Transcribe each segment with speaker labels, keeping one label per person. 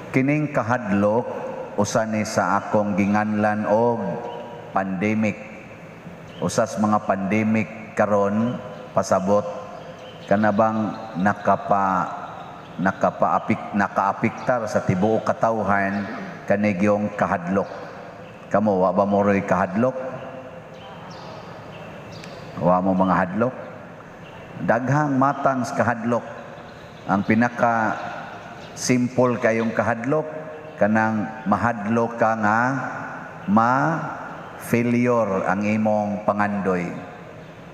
Speaker 1: Kining kahadlok usa ni sa akong ginganlan og pandemic. Usas mga pandemic karon, pasabot kana bang nakaapiktar sa tibuok katawhan kanigyong kahadlok. Kamo, wa ba mo roy kahadlok? Wa mo mga hadlok? Daghang matang sa kahadlok. Ang pinaka simple kayong kahadlok, kanang mahadlok ka nga ma failure ang imong pangandoy.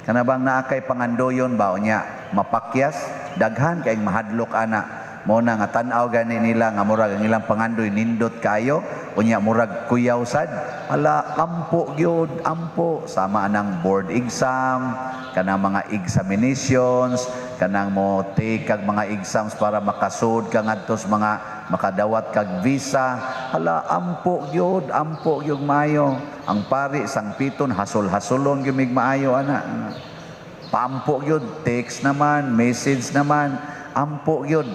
Speaker 1: Kana bang naa kay pangandoyon ba, unya mapakyas, daghan kayong mahadlok ana. Mo na nga tan-aw gani nila nga murag ang ilang pangandoy nindot kayo, unya murag kuyaw sad. Ala, ampo gyud, ampo sama anang board exam, kanang mga examinations, kanang mo take kag mga exams para makasud ka ngadto sa mga makadawat kag visa. Hala, ampo gyud, ampo gyud maayo. Ang pari sangpiton, hasol-hasolon gyud mig maayo ana. Paampo gyud, text naman, message naman, ampo gyud.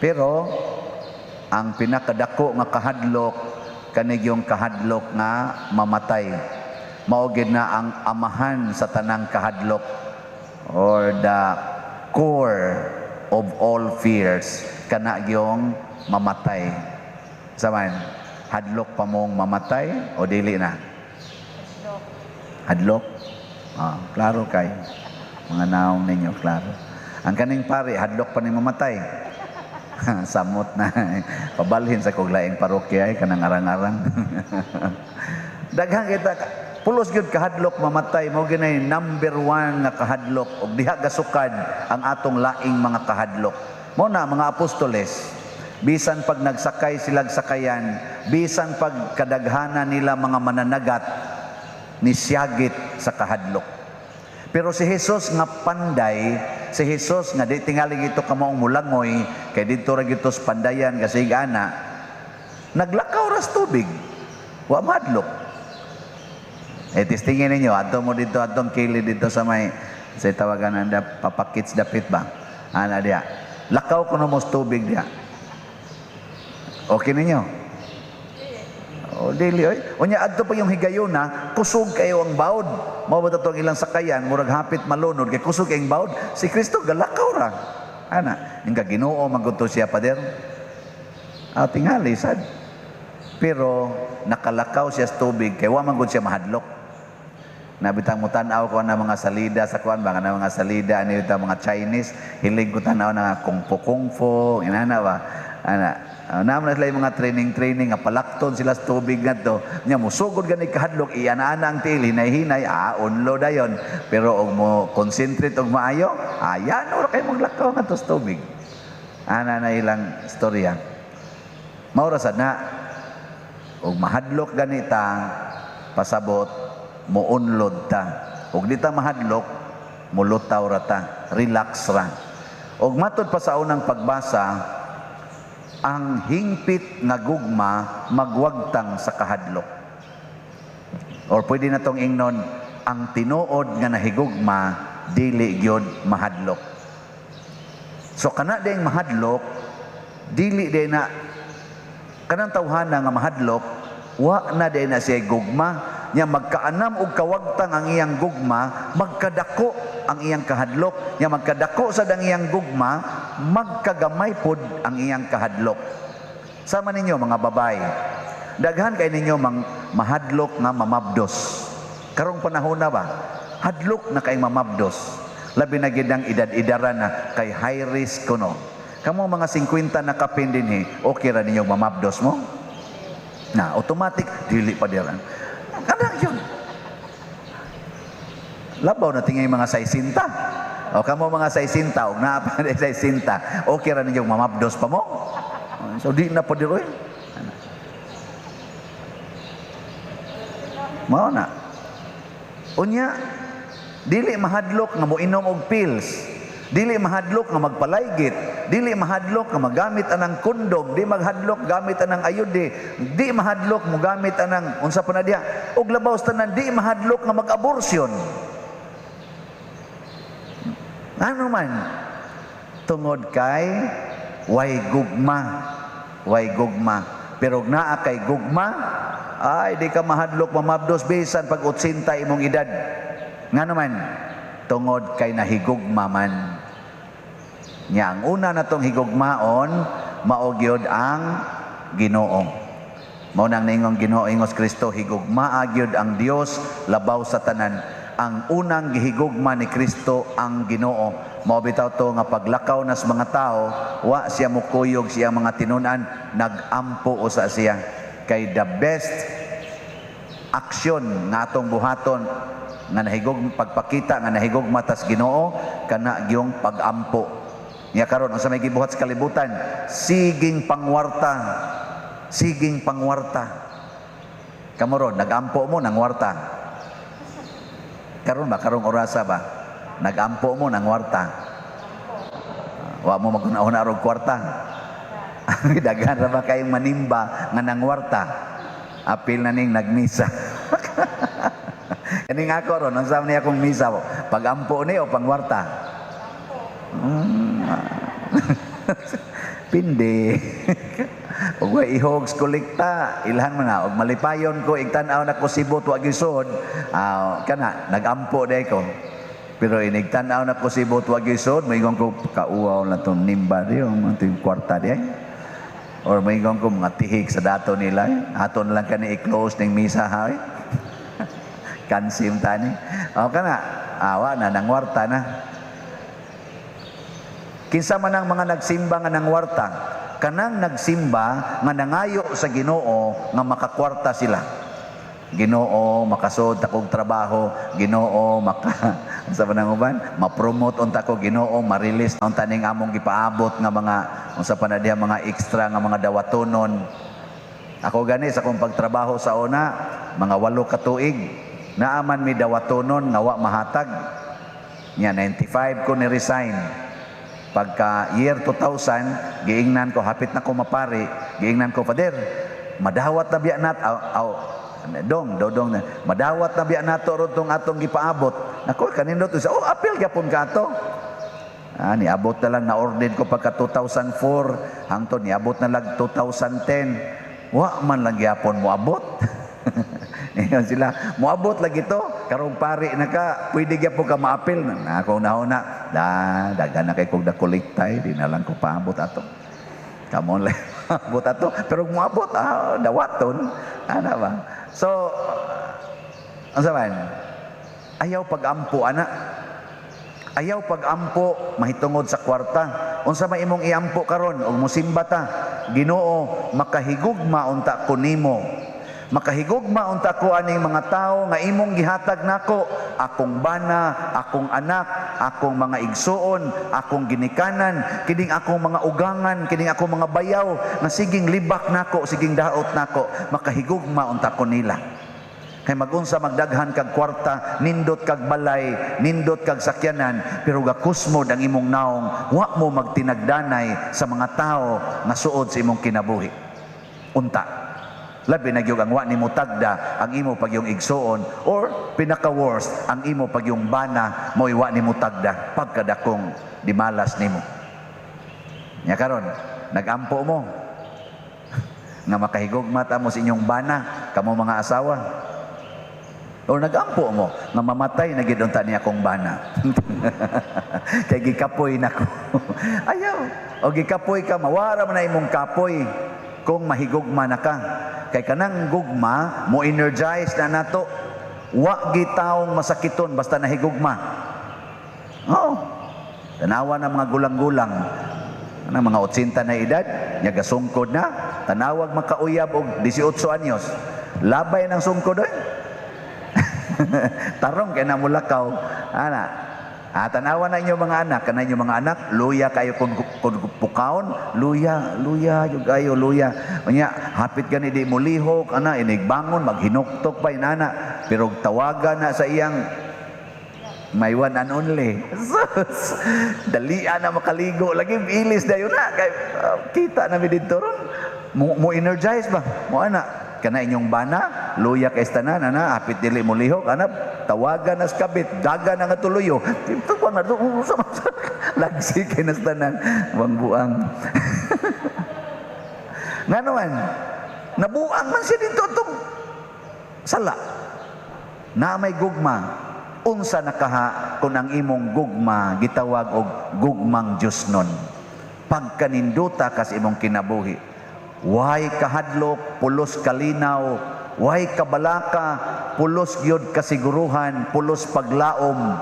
Speaker 1: Pero ang pinakadako nga kahadlok kanigyong kahadlok nga mamatay. Mao gid na ang amahan sa tanang kahadlok or the core of all fears, kana gyong mamatay. Saman, hadlok pa mong mamatay o dili na?
Speaker 2: Hadlok.
Speaker 1: Hadlok? Ah, klaro kay. Mga naong ninyo, klaro. Ang kaning pare, hadlok pa ni mamatay. Samot na. Pabalhin sa kog laing parokya ay kanang arang-arang. Daghan kita pulos gyud kahadlok mamatay. Mo ginay number one nga kahadlok og diha gasukad ang atong laing mga kahadlok. Mo na mga apostoles, bisan pag nagsakay sila sakayan, bisan pag kadaghanan nila mga mananagat, nisiyagit sa kahadlok. Pero si Jesus nga panday, si Jesus nga di tingali ito kamaong mulangoy, kay didto ra gito sa pandayan kasi ana, naglakaw ras tubig. Wa madlok. Eh, testingin ninyo, adto mo dito, atong kili dito sa may, sa tawagan anda, papakits dapit ba? Ana diya. Lakaw kuno mo sa tubig diya. Okay ninyo? O dili oy. Unya adto pa yung higayuna, kusog kayo ang bawd. Mao ba to ang ilang sakayan, murag hapit malunod kay kusog kay ang bawd. Si Kristo galakaw ra. Ana, ing Ginoo man gud to siya, pader. Ah, tingali sad. Pero nakalakaw siya sa tubig kay wa man gud siya mahadlok. Nabitang mo tan-aw ko na mga salida sa kuan ba, na mga salida ani bitaw mga Chinese, hilig ko tan-aw na kung fu kung fu, inana ba. Ana, naman na sila yung mga training training nga palakton sila sa tubig ngadto. Nya musugod gani kahadlok, iana-ana ang tiil, hinay-hinay, ah, unlo dayon. Pero og mo concentrate og maayo, ayan ora kay maglakaw ngadto sa tubig. Ana na ilang storya. Mao ra sad na og mahadlok ganita, pasabot muunlod ta. Og di ta mahadlok, mulutaw ra ta, relax ra. Og matod pa sa unang pagbasa, ang hingpit nga gugma magwagtang sa kahadlok. Or pwede na tong ingnon, ang tinuod nga nahigugma dili gyud mahadlok. So kana ding mahadlok, dili din na kanang tawhana nga mahadlok, wa na din na siya gugma nya. Magkaanam og kawagtang ang iyang gugma, magkadako ang iyang kahadlok. Nya magkadako sad ang iyang gugma, magkagamay pod ang iyang kahadlok. Sama ninyo mga babae, daghan kay ninyo mang mahadlok nga mamabdos. Karong panahon na ba, hadlok na kay mamabdos, labi na gid ang edad-edaran na kay high risk kuno. Kamo mga 50 na kapin dinhi, okay ra ninyo mamabdos mo na automatic, dili pa diran kanang yun. Labaw na tingay mga 60. O kamo mga 60, og naa pa na 60, okay ra ninyo mamabdos pa mo? So di na pa diroy. Mao na. Unya, dili mahadlok nga moinom og pills. Dili mahadlok nga magpalaygit. Dili mahadlok nga magamit anang kondom, di maghadlok gamit anang ayude, di mahadlok mogamit anang unsa pa na diha. Og labaw sa tanan, di mahadlok nga mag-abortion. Ano man? Tungod kay way gugma. Way gugma. Pero naa kay gugma, ay di ka mahadlok mamabdos bisan pag 80 imong edad. Nga naman, tungod kay nahigugma man. Nya ang una natong higugmaon, mao gyud ang Ginoo. Mao nang niingon Ginoo ingos Kristo, higugmaa gyud ang Dios labaw sa tanan. Ang unang gihigugma ni Kristo ang Ginoo. Mao bitaw to nga paglakaw nas mga tao, wa siya mukuyog siya mga tinunan, nagampo usa siya. Kay the best aksyon nga atong buhaton nga nahigog pagpakita nga nahigugma tas Ginoo kana gyung pagampo. Nya karon, unsa may gibuhat sa kalibutan? Siging pangwarta. Siging pangwarta. Kamo ron, nagampo mo nangwarta? Karon ba, karong orasa ba? Nagampo mo nangwarta? Wa mo maghuna-huna og kwarta. Daghan ra ba kayong manimba nga nangwarta? Apil na ning nagmisa. Kaning ako ron, unsa man ni akong misa? Pagampo ni o pangwarta? Pindi. Ug wa ihog kolekta, ilhan man na og malipayon ko igtan-aw na ko sibot wa gisod. Ah, kana nagampo day ko. Pero inig tan-aw na ko sibot wa gisod, moingon ko, "Kauwaw na tong nimba di, ang mga kwarta di ay." Or moingon ko, "Mga tihik sa dato nila. Eh. Ato na lang kani i-close ning misa ha. Eh." Kansim tani. O kana, awa na nangwarta na. Kinsa man ang mga nagsimba nga nangwarta? Kanang nagsimba nga nangayo sa Ginoo nga makakwarta sila. "Ginoo, makasod ta kog trabaho, Ginoo, maka unsa pa nang uban, ma-promote unta ko, Ginoo, ma-release unta ning among gipaabot nga mga unsa pa na diha, mga extra nga mga dawatonon." Ako gani sa akong pagtrabaho sa una, mga 8 ka tuig, naaman mi dawatonon nga wa mahatag. Nya 95 ko ni resign. Pagka year 2000, giingnan ko, hapit na ko mapari, giingnan ko, "Father, madawat na biya nat, aw, aw, dong, dodong na, madawat na biya nato ron tong atong gipaabot." Nako, kanindot, sa, "Oh, apil gyapon ka ato." Ah, niabot na lang, na-ordain ko pagka 2004, hangtod niabot na lang 2010. Wa man lang gyapon moabot. Ngayon sila, "Moabot lagi to, karong pari na ka, pwede gyapon ka maapil." Na ako na da, daghan na kay kog da kolektay, di na lang ko paabot ato. Come on lang, abot ato. Pero moabot, ah, dawaton. Ana ba? So, ang saban, ayaw pagampo, ana. Ayaw pagampo mahitungod sa kwarta. Unsa may imong iampo karon og musimba ta? "Ginoo, makahigugma unta ko nimo. Makahigugma unta ko aning mga tawo nga imong gihatag nako, akong bana, akong anak, akong mga igsuon, akong ginikanan, kining akong mga ugangan, kining akong mga bayaw nga siging libak nako, siging daot nako, makahigugma unta ko nila." Kay magunsa magdaghan kag kwarta, nindot kag balay, nindot kag sakyanan, pero gakusmod ang imong naong, wa mo magtinagdanay sa mga tao nga suod sa imong kinabuhi. Unta. Labi na gyud ang wa nimo tagda ang imo pagyong igsuon or pinaka worst ang imo pagyong bana mo wa nimo tagda pagkadakong dimalas nimo. Nya karon, nagampo mo nga makahigugma ta mo sa inyong bana, kamo mga asawa. O nagampo mo nga mamatay na gid unta niya akong bana. Kay gikapoy na ko. Ayaw. O gikapoy ka, mawara man na imong kapoy kung mahigugma na ka. Kay kanang gugma mo energize na nato. Wa gitawong masakiton basta nahigugma. Oo. Tanawa na mga gulang-gulang. Ano, mga 80 na edad, nya gasungkod na, tanawag makauyab og 18 anyos. Labay ng sungkod oy. Tarong kay na mulakaw. Ana. Ah, tanawa na inyo mga anak, kana inyo mga anak, luya kayo kung pukaon, luya, luya, yung kayo, luya. Unya, hapit gani di mo lihok, ana, inigbangon, maghinuktok pa inana, pero tawagan na sa iyang my one and only. Sus, dalian na makaligo. Lagi ilis dayon na. Kay, kita na mi didto ron. Mo energize ba? Mo ana. Kana inyong bana, luya kay tanan, ana, hapit dili mo lihok, ana, tawagan na sa kabit, daga na nga tuluyo. Ito pa nga, lagsi kay nas tanan, buang buang. Nga naman, nabuang man siya dito itong sala. Na may gugma, unsa nakaha kung ang imong gugma gitawag og gugmang Diyos nun. Pagkaninduta kas imong kinabuhi. Way kahadlok, pulos kalinaw, way kabalaka, pulos gyud kasiguruhan, pulos paglaom.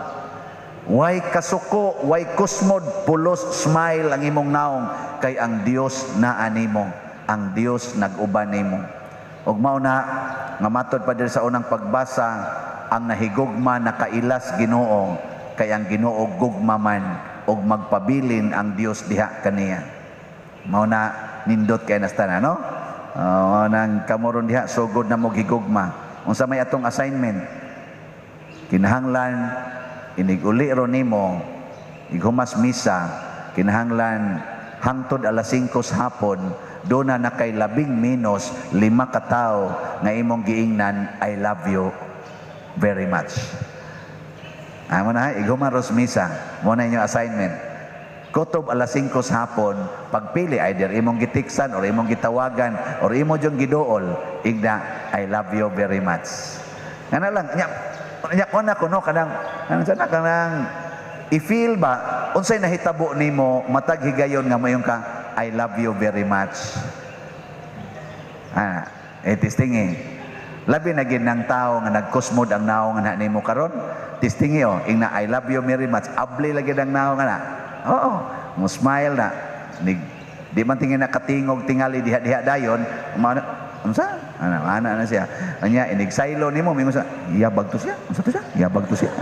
Speaker 1: Way kasuko, way kusmod, pulos smile ang imong naong kay ang Dios naa nimo, ang Dios nag-uban nimo. Ug mao na nga matod pa diri sa unang pagbasa, ang nahigugma nakailas Ginoo kay ang Ginoo gugma man ug magpabilin ang Dios diha kaniya. Mao na nindot kay nasta na, no? Nang kamoron diha sugod na mo gigugma. Unsa may atong assignment? Kinahanglan inig-uli ro nimo, ighumas misa, kinahanglan hangtod alas 5 sa hapon do na kay labing menos lima ka tawo nga imong giingnan, "I love you very much." Amo na, ighuman ros misa, mo na inyong assignment. Kutob alas 5 sa hapon, pagpili, either imong gitiksan or imong gitawagan or imo jung giduol, ingna, "I love you very much." Nga na lang, nya, nya ko na kuno kanang kanang sana kanang i-feel ba unsay nahitabo nimo matag higayon nga moingon ka, "I love you very much"? Ah, eh testingi. Labi na gid ng tao nga nagkusmod ang naong nga nimo karon. Testingi oh, ingna, "I love you very much." Abli lagi ang naong nga na. Oo, mo smile na. Nig, di man tingin na katingog tingali diha-diha dayon, mana unsa? Ana, ana na siya. Anya inig saylo nimo mingon sa yabag to siya. Unsa to siya? Yabag to siya.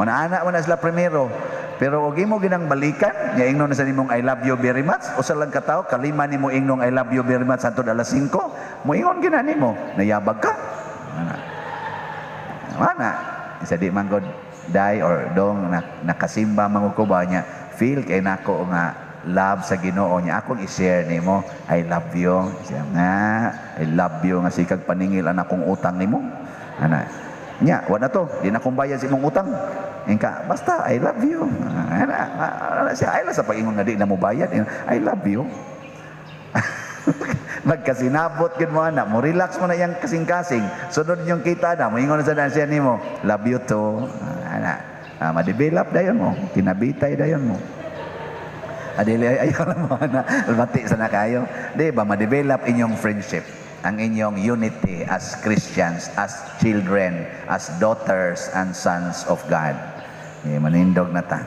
Speaker 1: Ana ana mo na sila primero. Pero og imo ginang balikan, nya ingnon na sa nimong "I love you very much," usa lang ka tawo, kalima nimo ingnong "I love you very much" hantod alas 5, moingon gina nimo, nayabag ka. Ana. Ana, isa di man god day or dong na, nakasimba man ko ba niya, feel kay nako nga love sa Ginoo niya akong i-share nimo, "I love you." Siya nga, "I love you" nga sikag paningil ang akong utang nimo. Ana. Nya, wa na to, di na akong bayad sa imong utang. Ingka, basta "I love you." Ana, ana siya, ay lang sa pag-ingon nga di na mo bayad. "I love you." Magkasinabot gid mo ana, mo relax mo na iyang kasing-kasing. Sunod yung kita na, moingon na sa siya nimo, "Love you too." Ana, ah, ma-develop dayon mo, kinabitay dayon mo. Adili ay ayaw lang mo na bati sa na kayo. Di ba ma-develop inyong friendship, ang inyong unity as Christians, as children, as daughters and sons of God. Eh, manindog na ta.